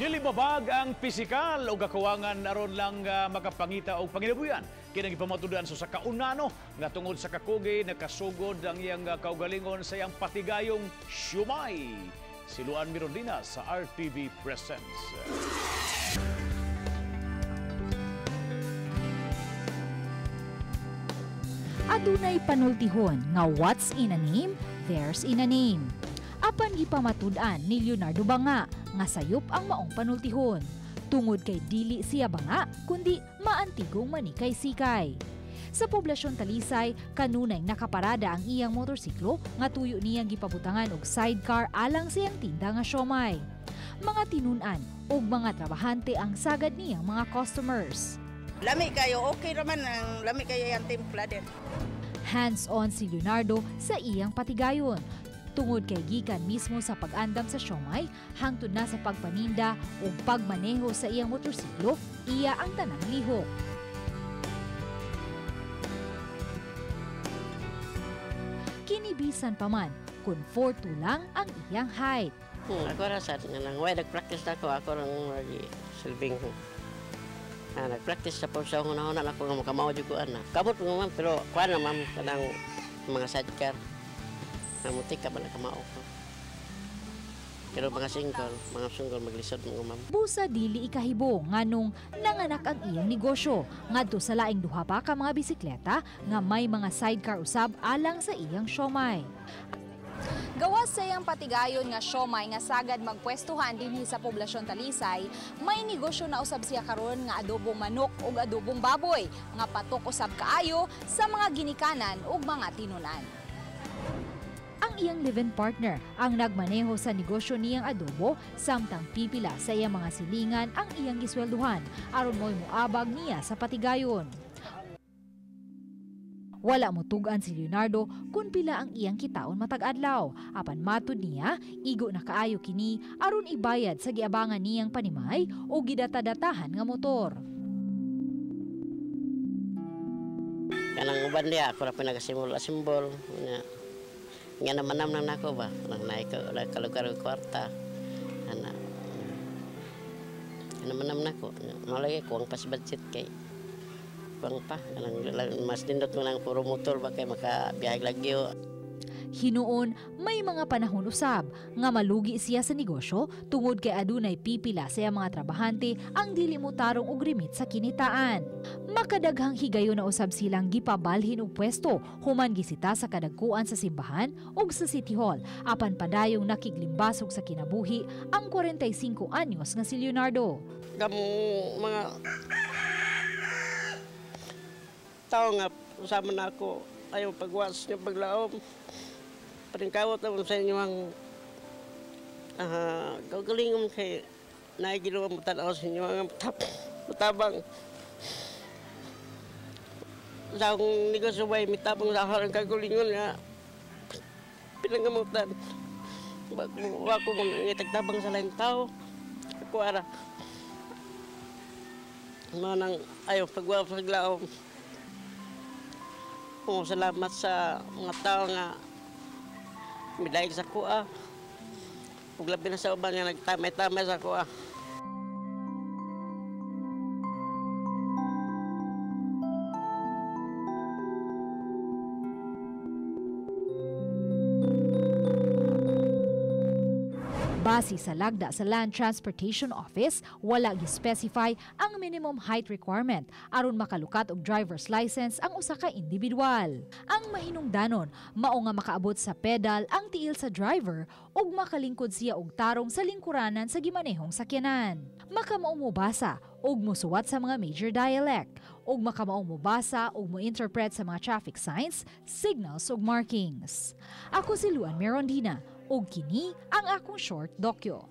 Dili babag ang pisikal o kakuwangan aron lang makapangita og panginabuhian. Kini gipamatud-an sa kaunano nga tungod sa kakugi nakasugod ang iyang kaugalingon sa iyang patigayong siomai. Si Luan Mirondina sa RTV Presents. Adunay panultihon nga what's in a name, there's in a name. Apan gipamatud-an ni Leonardo Banga nga sayop ang maong panultihon. Tungod kay dili siya banga kundi maantigong manikay sikay. Sa poblasyon Talisay, kanunay nakaparada ang iyang motorsiklo nga tuyo niyang gipabutangan og sidecar alang sa iyang tinda nga siomay. Mga tinun-an ug mga trabahante ang sagad niyang mga customers. Lami kayo, okay naman ang lami kayo yung timpla din. Hands-on si Leonardo sa iyang patigayon. Tungod kay gikan mismo sa pag-andam sa siomay, hangtod na sa pagpaninda o pagmaneho sa iyang motorsiklo, iya ang tanang lihok. Kinibisan pa man, kung 4'2 lang ang iyang height. Ako ra sad nga nang way nagpractice na ako, ako rang silbing. Nagpractice sa po sa hunahuna ako nga makamao jud ko ana. Kamot ko man pero kuan na ma'am kanang mga sidecar. Namutik ka ba na kamao ko. Pero mga single maglisod mo ma'am. Busa dili ikahibo nganong nanganak ang iyang negosyo ngadto sa laing duha pa ka mga bisikleta nga may mga sidecar usab alang sa iyang siomay. Gawas sa iyang patigayon nga siomay nga sagad magpwestuhan dinhi sa poblasyon Talisay, may negosyo na usab siya karon nga adobong manok ug adobong baboy nga patok usab kaayo sa mga ginikanan ug mga tinunan. Ang iyang live-in partner ang nagmaneho sa negosyo niyang adobo samtang pipila sa iyang mga silingan ang iyang giswelduhan aron mo'y moabag niya sa patigayon. Wala motugan si Leonardo kung pila ang iyang kitaon matag adlaw. Apan matud niya, igo na kaayo kini aron ibayad sa giabangan niyang panimay o gidatadatahan nga motor. Kanang uban niya, ako ra pinagasimula simbol. Nga naman nang nako ba? Nang naikalugar og kwarta. Ana. Nga naman nako. Malay ko ang pas budget kay kuang pa. Kanang mas nindot mo nang puro motor ba kay makabiyahe lagyo. Hinuon, may mga panahon usab nga malugi siya sa negosyo tungod kay adunay pipila sa iyang mga trabahante ang dili mo tarong og remit sa kinitaan. Makadaghang higayon na usab silang gipabalhin og pwesto human gisita sa kadagkuan sa simbahan ug sa City Hall apan padayong nakiglimbasog sa kinabuhi ang 45 anyos nga si Leonardo. Kamo mga tao nga usama na ako ayaw pagwas nga paglaom. Paringkawat ako sa inyo ang gagalingon kay naigilo ang matanaw sa inyo ang matabang. Sa akong negosyo ba'y mitabang sa akong kagalingon nga pinangamutan. Wako mangitagtabang sa laing tao. Ako ara. Manang ayaw pagwas paglaom. Salamat sa mga tao nga midaig sa kuha. Ug labi na sa uban nga nagtamay-tamay sa kuha. Base sa lagda sa Land Transportation Office, wala gi-specify ang minimum height requirement aron makalukat og driver's license ang usa ka individual. Ang mahinungdanon, mao nga makaabot sa pedal ang tiil sa driver ug makalingkod siya og tarong sa lingkuranan sa gimanehong sakyanan. Makamaong mobasa ug mosuwat sa mga major dialect ug makamaong mobasa ug mo-interpret sa mga traffic signs, signals ug markings. Ako si Luan Merondina. Og kini ang akong short dokyo.